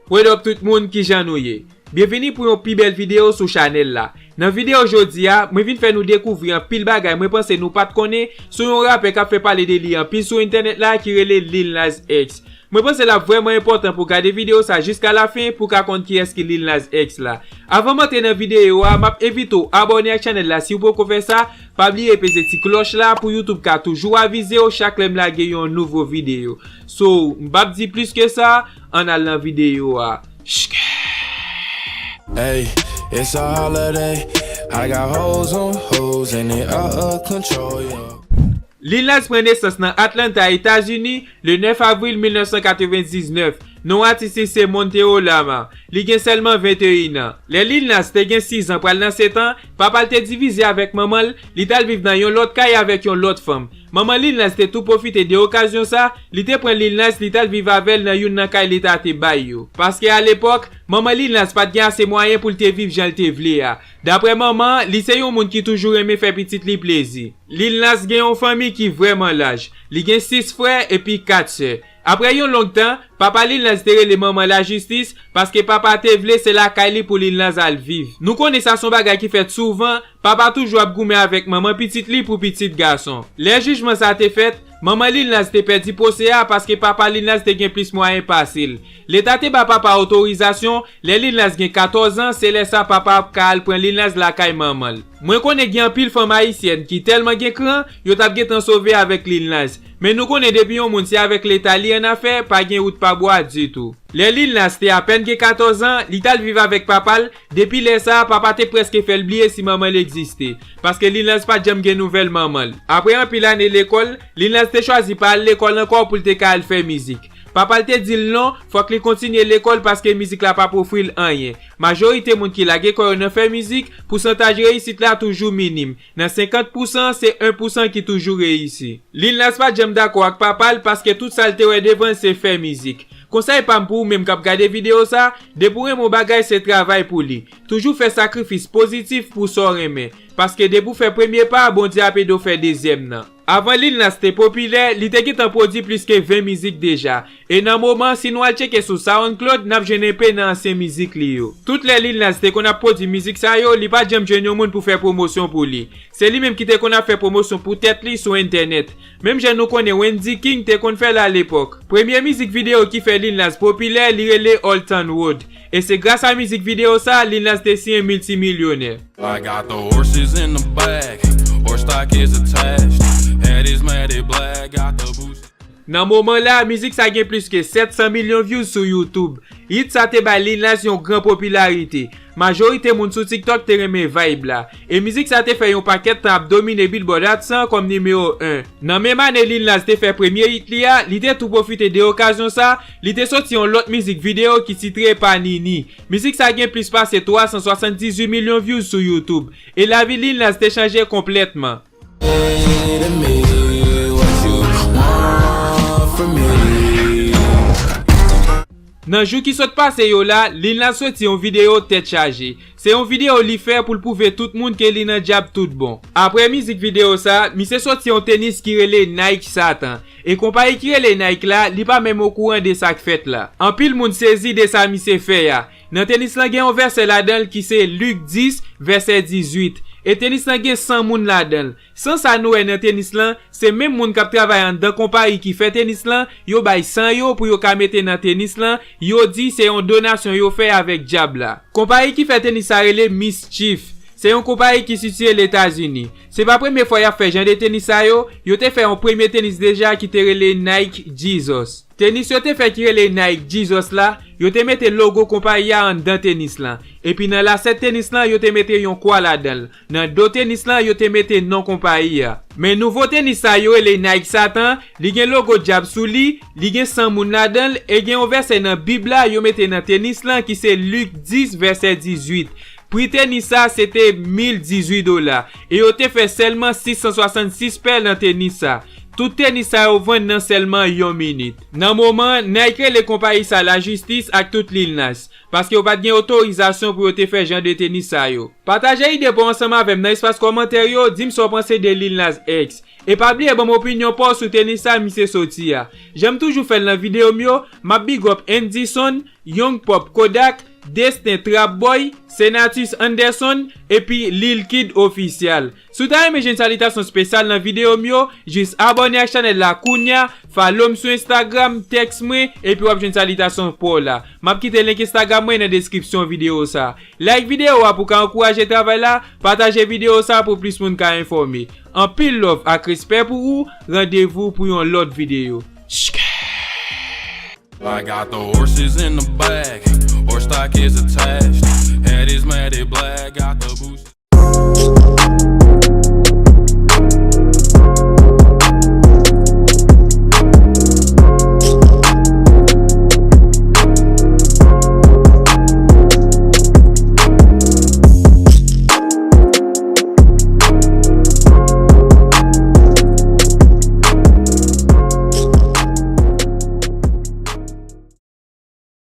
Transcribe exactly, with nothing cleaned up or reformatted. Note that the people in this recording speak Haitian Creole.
What up tout moun, kijan nou ye? Byenvini pou yon pi bèl videyo sou chanèl la. Nan videyo jodi a, mwen vin fè nou dekouvri anpil bagay mwen panse nou pa t konnen sou yon rapè k ap fè pale de li anpil sou entènèt la ki rele Lil Nas X. Mwen panse l ap vrèman enpòtan pou w gade videyo sa jiska lafen pou w ka konn kiyès ki Lil Nas X la. Avan m antre nan videyo a, m ap envite w abòne ak chanèl la si w poko fè sa, pa bliye peze ti klòch la pou YouTube ka toujou avize w chak lè m lage yon nouvo videyo. So, m p ap di plis ke sa, ann al nan videyo a. Hey, it's a holiday. I got hoes on hoes and they out of control, yo. Lil Nas pran nesans nan Atlanta, Etazini, le nèf avril mil nèf san katrevendiznèf. Non atis li se Montero Lama. Li gen sèlman venteyen an. Lè Lil Nas te gen sis an pral nan sèt an, papa l te divize avèk manman l, li t al viv nan yon lòt kay avèk yon lòt fanm. Manman Lil Nas te tou pwofite de okazyon sa, li te pran Lil Nas, li t al viv avè l nan youn nan kay leta te bay yo. Paske alepòk, manman Lil Nas pa t gen ase mwayen pou l te viv jan l te vle a. Daprè manman an, li se yon moun ki toujou renmen fè pitit li plezi. Lil Nas gen yon fanmi ki vrèman laj. Li gen sis frè epi kat sè. Apre yon long tan, papa Lil Nas te rele manman lajistis, paske papa te vle se lakay li pou Lil Nas al viv. Nou konnen sa se yon bagay ki fèt souvan, papa toujou ap goumen avèk manman pitit li pou pitit gason. Lè jijman sa te fèt, manman Lil Nas te pèdi pwosè a paske papa Lil Nas te gen plis mwayen pase l. Leta te ba papa otorizasyon, lè Lil Nas gen katòz an, se lè sa papa ap ka al pran Lil Nas lakay manman l. Mwen konnen gen anpil fanm ayisyèn ki tèlman gen kran, yo t ap gentan sove avèk Lil Nas. Men nou konnen depi yon moun se avèk leta li annafè, pa gen wout pa bwa ditou. Lè Lil Nas te apèn gen katòz an, li t al viv avèk papa l, depi lè sa a, papa te prèske fè l bliye si manman l egziste, paske Lil Nas pa t janm gen nouvèl manman l. Apre anpil ane lekòl, Lil Nas te chwazi pa al lekòl ankò pou l te ka al fè mizik. Papa l te di l non, fòk li kontinye lekòl paske mizik la p ap ofri l anyen. Majorite moun ki lage kò yo nan fè mizik, pousantaj reyisit la toujou minim. Nan senkant pousan, se en pousan ki toujou reyisi. Lil Nas pa t janm dakò ak papa l paske tout sa l te wè devan l se fè mizik. Konsèy pa m pou ou menm k ap gade videyo sa, depi w renmen yon bagay se travay pou li. Toujou fè sakrifis pozitif pou sa w renmen, paske depi w fè premye pa a, Bondye ap ede w fè dezyèm nan. Avan Lil Nas te popilè, li te gentan pwodui plis ke ven mizik deja. E nan moman, si nou al tcheke sou SoundCloud, n ap jwenn enpe nan ansyen mizik li yo. Tout lè Lil Nas te konn ap pwodui mizik sa yo, li pa t janm jwenn yon moun pou fè pwomosyon pou li. Se li menm ki te konn ap fè pwomosyon pou tèt li sou entènèt. Menm jan nou konnen Wendy King te konn fè l alepòk. Premye mizik videyo ki fè Lil Nas popilè, li rele Old Town Road. E se gras a mizik videyo sa, Lil Nas te siyen miltimilyonè. I got the horses in the back, horse stock is attached. Head is matted black, got the boots. Nan moman la, mizik sa gen plis ke sèt san milyon views sou YouTube. Hit sa te bay Lil Nas yon gran popilarite. Majorite moun sou TikTok te renmen vibe la. E mizik sa te fè yon pakèt tan ap domine Billboard Hot san kòm nimewo en. Nan menm ane Lil Nas te fè premye hit li a, li te tou pwofite de okazyon sa, li te soti yon lòt mizik videyo ki titre Panini. Mizik sa gen plis pase twa san swasanndizuit milyon views sou YouTube. E lavi Lil Nas te chanje konplètman. Say to me what you want from me. Nan jou ki sot pase yo la, Lil Nas soti yon videyo tèt chaje. Se yon videyo li fè pou l pwouve tout moun ke li nan djab tout bon. Apre mizik videyo sa, misye soti yon tenis ki rele Nike Satan. E konpayi ki rele Nike la, li pa menm okouran de sa k fèt la. Anpil moun sezi de sa misye fè a. Nan tenis lan gen yon vèsè ladan l ki se Lik dis, vèsè dizuit. E tenis lan gen san moun ladan l. San sa nou wè nan tenis lan, se menm moun k ap travay anndan konpayi ki fè tenis lan, yo bay san yo pou yo ka mete nan tenis lan, yo di se yon donasyon yo fè avèk dyab la. Konpayi ki fè tenis sa rele Mischief. Se yon konpayi ki sitiye Letazini. Se pa premye fwa y ap fè jan de tenis sa yo, yo te fè yon premye tenis deja ki te rele Nike Jesus. Tenis yo te fè ki rele Nike Jesus la, yo te mete logo konpayi a anndan tenis lan. Epi nan lasèt tenis lan, yo te mete yon kwa ladan l. Nan do tenis lan, yo te mete non konpayi a. Men nouvo tenis sa yo rele Nike Satan, li gen logo dyab sou li, li gen san moun ladan l, e gen yon vèsè nan Bib la yo mete nan tenis lan ki se Lik dis vèsè dizuit. Pri tenis sa se te mil dizuit dola, e yo te fè sèlman sis san swasannsis pè nan tenis sa. Tout tenis sa yo vann nan sèlman yon minit. Nan moman, Nike rele konpayi sa lajistis ak tout Lil Nas, paske yo pa t gen otorizasyon pou yo te fè jan de tenis sa yo. Pataje ide pa w ansanm avè m nan espas kòmantè yo, di m sa w panse de Lil Nas X. E pa bliye ban m opinyon pa w sou tenis sa misye soti a. Jan m toujou fè l nan videyo m yo, m ap big up Andyson, Young Pop Kodak, Destin Trap Boy, Senatus Anderson, epi Lil Kid Official. Si w ta renmen jwenn salitasyon espesyal nan videyo m yo, jis abòne ak chanèl la kounya, follow m sou Instagram, tèks mwen, epi w ap jwenn salitasyon pa w la. M ap kite link Instagram mwen nan deskripsyon videyo sa. Like videyo a pou w ka ankouraje travay la, pataje videyo sa pou plis moun ka enfòme. Anpil love ak respè pou ou, randevou pou yon lòt videyo. I got the horses in the back, horse stock is attached. Head is matted black, got the boots.